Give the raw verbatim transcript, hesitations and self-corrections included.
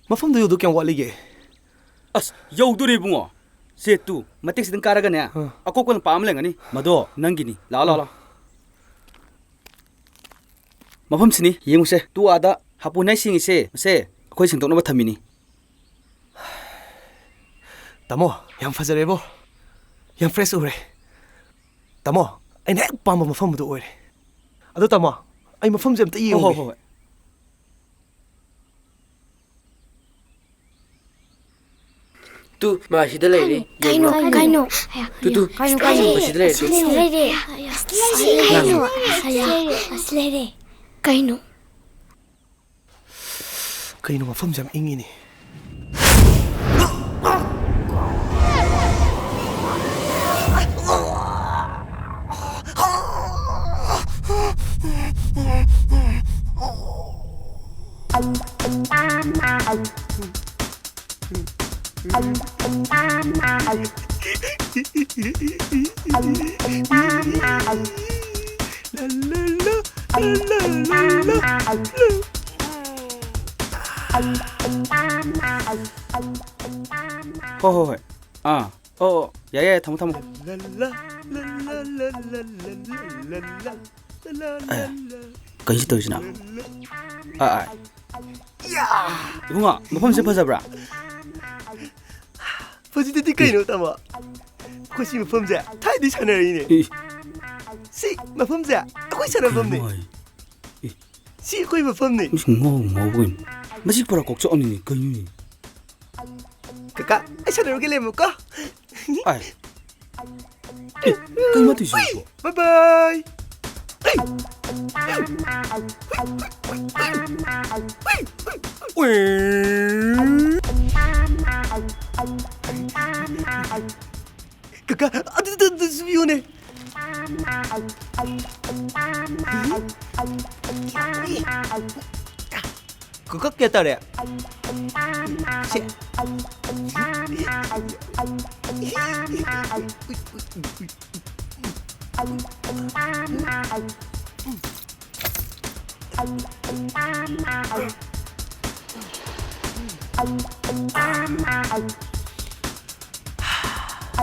ꯃꯐꯝꯗꯨ ꯌꯧꯗꯧ ꯀꯌꯥꯝ ꯋꯥꯠꯂꯤꯒꯦ? ꯑꯁ, ꯌꯧꯗꯣꯔꯦ ꯏꯕꯨꯡꯉꯣ꯫ ꯁꯦ ꯇꯨ, ꯃꯇꯦꯛ ꯈꯤꯇꯪ ꯀꯥꯔꯒꯅꯦ, ꯑꯥ꯫ ꯑꯀꯣꯏꯕ ꯂꯝꯄꯥꯛ ꯑꯃ ꯂꯩꯔꯝꯒꯅꯤ꯫ ꯃꯗꯣ ꯅꯪꯒꯤꯅꯤ꯫ ꯂꯥꯛꯑꯣ, ꯂꯥꯛꯑꯣ, ꯑꯥ꯫ ꯂꯥꯛꯑꯣ꯫ ꯃꯐꯝꯁꯤꯅꯤ, ꯌꯦꯡꯉꯨꯁꯦ꯫ ꯇꯨ ꯑꯥꯗ ꯍꯥꯄꯨ ꯅꯥꯏ ꯁꯦꯡꯉꯤꯁꯦ, ꯃꯁꯦ ꯑꯩꯈꯣꯏ ꯁꯦꯡꯗꯣꯛꯅꯕ ꯊꯝꯃꯤꯅꯤ꯫ ꯇꯥꯃꯣ, ꯌꯥꯝ ꯐꯖꯔꯦꯕꯣ꯫ ꯌꯥꯝ fresh ꯑꯣꯏꯔꯦ꯫ ꯇꯥꯃꯣ, ꯑꯩꯅ ꯍꯦꯛ ꯄꯥꯝꯕ ꯃꯐꯝ ꯑꯗꯨ ꯑꯣꯏꯔꯦ꯫ ꯑꯗꯣ ꯇꯥꯃꯣ, ꯑꯩ ꯃꯐꯝꯁꯦ ꯑꯝꯇ ꯍꯣꯏ, ꯍꯣꯏ, ꯌꯦꯡꯉꯨꯒꯦ꯫ ꯍꯣꯏ, ꯍꯣꯏ꯫ ꯇꯨ, ꯃꯥ ꯁꯤꯗ ꯂꯩꯔꯦ꯫ ꯀꯩꯅꯣ, ꯌꯦꯡꯉꯣ꯫ ꯀꯩꯅꯣ? Two, two. ꯀꯩꯅꯣ, ꯀꯩꯅꯣ? ꯃꯁꯤꯗ ꯂꯩꯔꯦ, ꯇꯨ꯫ ꯑꯁꯤꯗ ꯂꯩꯔꯦ꯫ ꯑꯁꯤꯗ ꯂꯩꯔꯦ꯫ ꯂꯥꯡꯅꯨ꯫ ꯑꯁꯤꯗ ꯂꯩꯔꯦ꯫ ꯑꯁꯤꯗ ꯂꯩꯔꯦ꯫ ꯀꯩꯅꯣ? ꯀꯩꯅꯣ, ꯃꯐꯝꯁꯦ ꯌꯥꯝ ꯏꯪꯉꯤꯅꯦ꯫ ꯍꯣꯏ, ꯍꯣꯏ, ꯍꯣꯏ꯫ ꯑꯥ꯫ ꯑꯣ, ꯑꯣ, ꯌꯥꯏ, ꯌꯥꯏ, ꯊꯝꯃꯣ, ꯊꯝꯃꯣ꯫ ꯑꯦ, ꯀꯩꯅꯣ ꯁꯤ ꯇꯧꯔꯤꯁꯤꯅ? ꯑꯥ, ꯑꯥ꯫ ꯏꯕꯨꯡꯉꯣ, ꯃꯐꯝꯁꯦ ꯐꯖꯕ꯭ꯔꯥ? ꯐꯖꯗꯗꯤ ꯀꯩꯅꯣ, ꯇꯥꯃꯣ? ꯑꯩꯈꯣꯏ ꯁꯤ ꯃꯐꯝꯁꯦ ꯊꯥꯏꯅꯗꯩ ꯁꯥꯟꯅꯔꯛꯏꯅꯦ꯫ ꯏ꯫ ꯁꯤ ꯃꯐꯝꯁꯦ ꯑꯩꯈꯣꯏ ꯁꯥꯟꯅꯐꯝꯅꯦ꯫ ꯀꯩꯅꯣ ꯍꯥꯏ? ꯏ꯫ ꯁꯤ ꯑꯩꯈꯣꯏ ꯃꯐꯝꯅꯦ꯫ ꯃꯁꯤ ꯉꯥꯎ ꯉꯥꯎꯕ ꯀꯩꯅꯣ? ꯃꯁꯤ ꯄꯨꯔꯥ ꯀꯣꯛꯆꯥꯛꯑꯝꯅꯤꯅꯦ, ꯀꯩꯅꯣꯅꯦ? ꯀꯀꯥ, ꯑꯩ ꯁꯥꯟꯅꯔꯨꯒꯦ, ꯂꯩꯔꯝꯃꯨꯀꯣ꯫ ꯑꯥꯏ꯫ ꯑꯦ, ꯀꯩꯅꯣ ꯇꯧꯏꯁꯤꯕꯣ? ꯕꯥꯏ ꯕꯥꯏ꯫ ꯀꯀꯥ, ꯑꯗꯨꯗ, ꯑꯗꯨꯗꯁꯨ ꯌꯣꯟꯅꯦ꯫ ꯀꯀꯥ, ꯀꯌꯥ ꯇꯥꯔꯦ? ꯁꯦ꯫